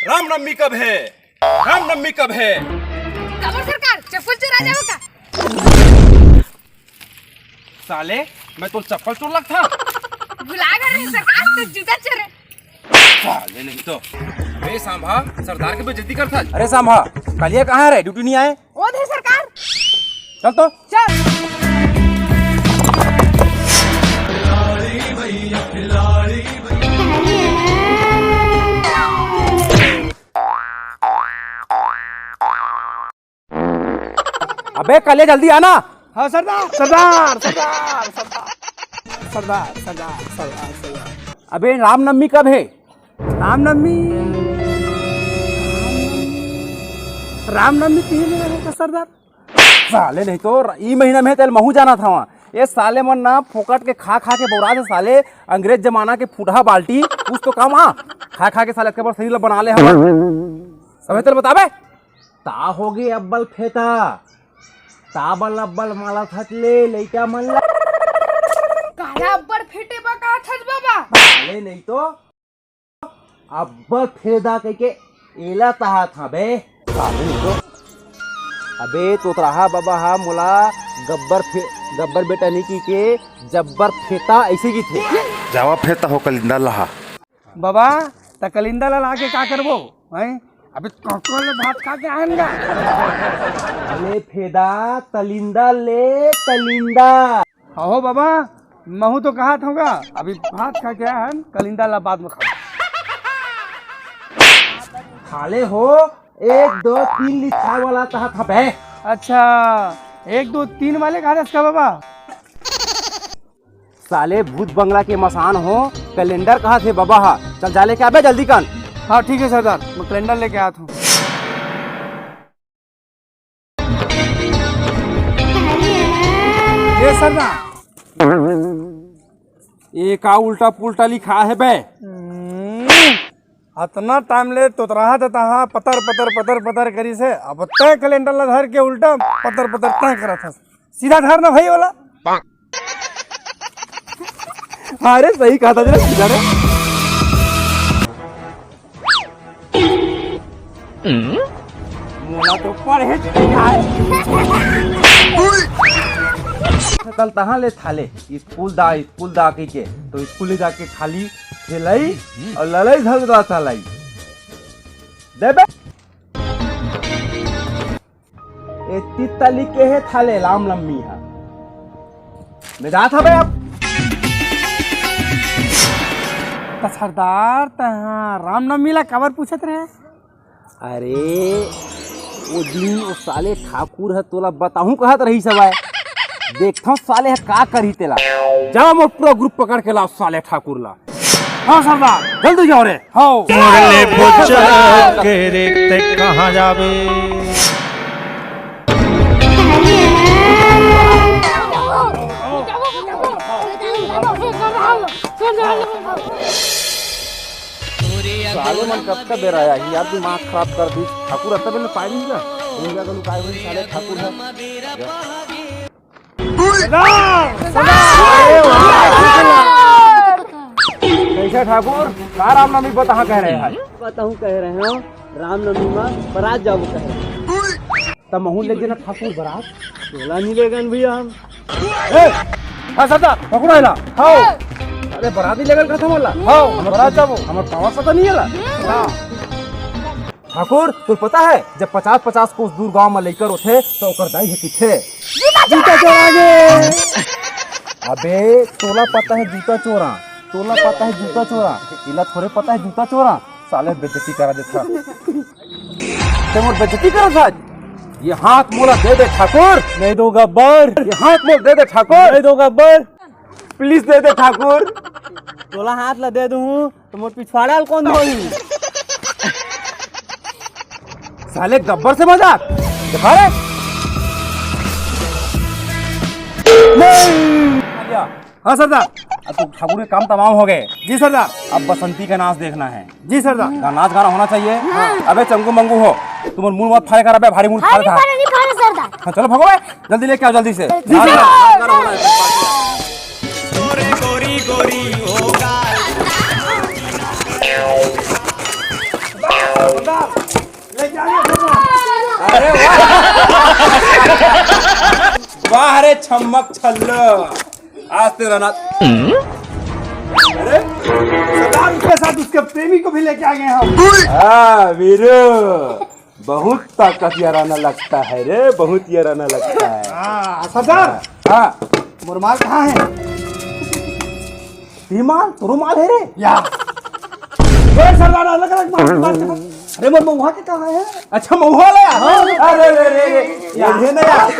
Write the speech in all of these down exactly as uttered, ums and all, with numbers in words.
रामनवमी कब है? रामनवमी कब है? काबर सरकार, चप्पल चुरा जाओ का? साले, मैं तो चप्पल चोर लगता। भुला गए रे सरकार, तो जूता चोर है। साले नहीं तो। अबे सांभा, सरदार के बेइज्जती करता। अरे सांभा, कलिया कहाँ रे? ड्यूटी नहीं आए? ओ दे सरकार। चल तो। चल। अबे कलिया, जल्दी आना। हाँ सरदार, सरदार, सरदार, सरदार, सरदार, सरदार, सरदार, सरदार। अबे रामनवमी कब है? रामनवमी, रामनवमी तीन दिन है का सरदार? साले नहीं तो र-, ई महीना में तेल महू जाना था वहाँ। ये साले मन ना फोकट के खा खा के बोरा से साले अंग्रेज जमाना के फुटहा बाल्टी कुछ तो काम आ। खा खा के साले के शरीर ला बना ले हवा। सबे तेल बताबे। ता होगे अब्बल फेता, ताबल अब्बल माला थच ले लइका मन ला। काला अब्बल फेटे बा का थच बाबा? साले नहीं तो अब्बल फेदा कहिके एला तहा था बे। साले नहीं तो। अबे तोतराहा बाबा हा मोला गब्बर फे-, गब्बर बेटा नहीं की के जब्बर फेता ऐसे की थे। जावा फेता हो कलिंदा लहा। बाबा, त कलिंदा ला लाके का करबो? हैं? अभी कको ले भात खा के आएन गा। अले फेदा, तलिंदा ले, तलिंदा। हो बाबा, महू तो कहा था, अभी भात खा के आएन, कलिंदा ला बाद में खा। खाले हो, एक, दो, तीन लिखा वाला कहा था बे। अच्छा, एक, दो, तीन वाले कहा था इसका बाबा? साले भूत बंगला के मसान हो, कैलेंडर कहा थे बाबा हा। चल जा लेके आबे जल्दी कन। हाँ ठीक है सरदार, मैं कैलेंडर लेके आत हूँ। ए सरदार, ये का उल्टा पुल्टा लिखा है बे? हम्म, अतना टाइम ले तोतराहा त तहा पतर पतर पतर पतर करी से, अब तय कैलेंडर ला धर के उल्टा पतर पतर तय करत हस। सीधा धर ना भाई वाला। हाँ रे, सही कहा था जरा, सीधा रे। मोला तो पढ़े च नहीं आए। कल तहाँ ले थाले, स्कूल दा, स्कूल दा कहि के, तो स्कूल ले जाके खाली खेलई और लड़ई झगड़ा चलाई। देबे। ए तीत ताली के हे थाले लाम लम्मी हा। मैं जात हवे अब। त सरदार, तहाँ रामनवमी ला काबर पूछत रहे? अरे, वो दिन वो साले ठाकुर ह तोला बताहूँ कहत रही सवाय। देखथव साले ह का करही तेला। जा मोर पूरा ग्रुप पकड़ के लाव साले ठाकुर ला। हाँ सरदार। जल्दी जाओ रे। हाँ। मुरली बुच्चा के रे ते कहाँ जाबे? साले मन कतका बेरा आही यार, दिमाग खराब कर दी। ठाकुर अतका बेर में पाए नहीं ना, उनका को लुकाए हुए साले ठाकुर है। सरदार! सरदार! अरे वाह! कैसा ठाकुर? का रामनवमी पर तहाँ कह रहे हैं? बताऊँ कह रहे हो, रामनवमी में बारात जाबो कह रहे हैं। तब महू ले देना ठाकुर बारात। तोला नहीं लेगन भैया हम। ए, हाँ सरदार, ठाकुर आइला। हाँ। अरे बारात नहीं लेगन कसम वाला। हाँ, बारात जाबो। हमर पावर पता नहीं है ला। हाँ। ठाकुर, तोर पता है, जब पचास पचास कोस दूर गांव में लइका रोथे, तो ओकर दाई हे पीछे। जूता चोरा गे। अबे, तोला पता है जूता चोरा, तोला पता है जूता चोरा, इला थोड़े पता है जूता चोरा। साले बेइज्जती करा देथा। ते मोर बेइज्जती करा था। ये हाथ मोला दे दे ठाकुर। नहीं दो गब्बर। ये हाथ मोला दे दे ठाकुर। नहीं दो गब्बर। प्लीज दे दे ठाकुर। तोला हाथ ला दे दूँ तो मोर पिछवाड़ा ल कौन धोही? साले गब्बर से मजाक। दिखा रे। नहीं। हाँ सरदार। अब तो ठाकुर के काम तमाम हो गए। जी सरदार। अब बसंती का नाच देखना है। जी सरदार। गा-, नाच गाना होना चाहिए। हाँ। अबे चंगू मंगू हो, तुम मुंह मत फाड़े कर, अबे भारी मुंह फाड़ नहीं था। फाड़े, नहीं फाड़े सरदार। हाँ, चलो भगो बे, जल्दी लेके आओ जल्दी से। जी नाच सरदार। गाना, नाच गाना होना है। अरे वाह। वाह रे छम्मक छल्लो, आज तेरा ना। अरे सरदार, उसके साथ उसके प्रेमी को भी लेके आ गए हम। हाँ वीरू, बहुत ताकत याराना लगता है रे, बहुत याराना लगता है। हाँ सरदार। हाँ। मोर माल कहाँ है? ये माल तो रुमाल है रे। या। अरे सरदार, अलग अलग माल की बात करता। अरे मोर महुआ के कहाँ है? अच्छा महुआ ले। हाँ। अरे रे रे रे, ये है ना यार।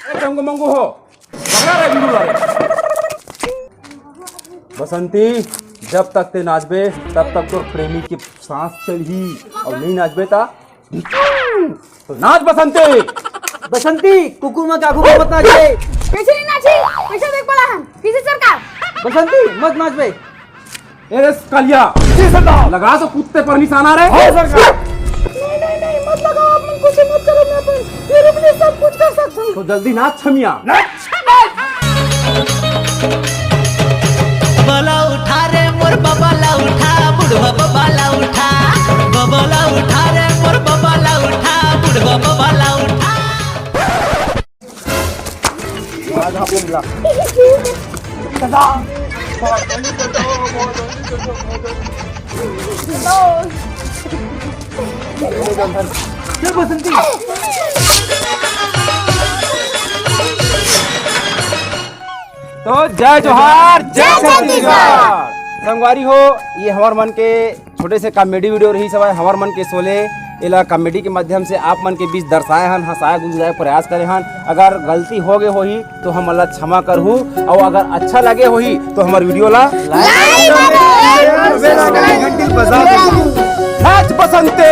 ए, चंगू मंगू हो, पकड़ा रे बिल्लू रे। बसंती, जब तक ते नाचबे तब तक तोर प्रेमी की सांस चलही, और नहीं नाचबे ता तो नाच बसंती। बसंती, कुकुर मन के आगू में मत नाचे। कैसे नहीं नाची? कैसे देख पड़ा हम? कैसे सरकार? बसंती, मत नाच बे। ए रे कलिया, जी सरदार। लगा तो कुत्ते पर निशाना रे। हाँ सरकार। नहीं, नहीं, नहीं, मत लगाओ, आप मन कुछ मत करो, मैं अपन ये रूप में सब कुछ कर सकता हूँ। तो जल्दी नाच छमिया। नाच। बबला उठा रे मोर बबला उठा, बुढ़वा बबला उठा। बबला उठा रे मोर बबला उठा, बुढ़वा बबला उठा। आज आपको मिला। चल बसंती। तो जय जोहार, जय जय छत्तीसगढ़। छत्तीसगढ़। संगवारी हो, ये हमर मन के छोटे से कॉमेडी वीडियो रही हवय, हमर मन के सोले। एला कॉमेडी के माध्यम से आप मन के बीच दर्शाए हन, हंसाए गुदगुदाए के प्रयास करे हन। अगर गलती हो गए होही तो हमन ला क्षमा करहू, और अगर अच्छा लगे होही तो हमर वीडियो ला like करो, बेल आइकन घंटी बजा दो। नाच बसंती।